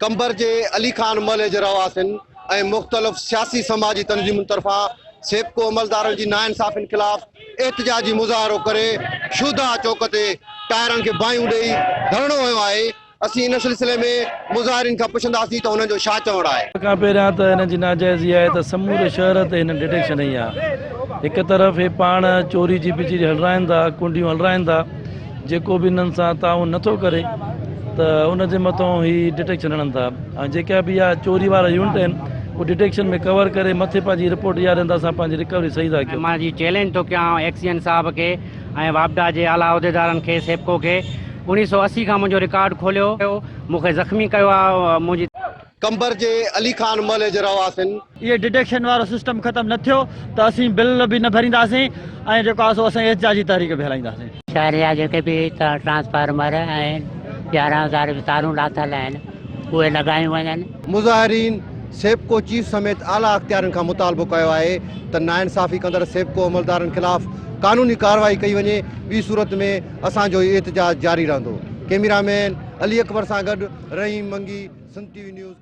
قمبر جي علي خان محلي جي رهواسين ۽ مختلف سياسي سماجي تنظيمن طرفان سيپڪو عملدارن جي ناانصافين خلاف احتجاجي مظاهرو ڪري شوڌا چوڪ تي ٽائرن کي باهيون ڏئي ڌرڻو هنيو آهي اسين ان سلسلي ۾ مظاهرين کان پڇنداسين ته انهن جو ڇا چوڻ آهي. سڀ کان پهريان ته هنن جي ناجائزي آهي ته سموري شهر تي هنن ڊٽيڪشن هنئي آهي هڪ طرف هي پاڻ چوري جي پچي هلرائن ٿا ڪنڊيون هلرائن ٿا جيڪو به انهن سان تعاون نه ٿو ڪري ته ان جي مٿان هي ڊٽيڪشن هڻن ٿا ۽ جيڪا به اها چوري وارا يونٽ آهن اهي ڊٽيڪشن ۾ ڪور ڪري مٿي پنهنجي رپورٽ اها ڏين ته اسان پنهنجي رڪوري صحيح ٿا ڪيون. مان جي چئلينج ٿو ڪيان ايڪسيئن صاحب کي ۽ واپڊا جي اعليٰ عهديدارن کي سيپڪو کي 1980 کان منهنجو رڪارڊ کوليو مون کي زخمي ڪيو آهي منهنجي. قمبر جي علي خان محلي جي رهواسين. اهي ڊڊڪشن وارو سسٽم ختم نه ٿيو ته اسين بل به نه ڀرينداسين ۽ جيڪو آهي سو اسين احتجاجي تحريڪ به هلائينداسين. شهر جا جيڪي به ٽرانسفارمر ۽ 11,000 تارون لاٿل آهن اهي لڳايون وڃن. مظاهرين سيپڪو چيف سميت اعليٰ اختيارين کان مطالبو ڪيو آهي ته ناانصافي ڪندڙ سيپڪو عملدارن خلاف قانوني ڪارروائي ڪئي وڃي ٻي صورت ۾ اسان جو هي احتجاج جاري رهندو. ڪئميرا مين علي اڪبر سان گڏ Rahim Mangi, Sindh T V news.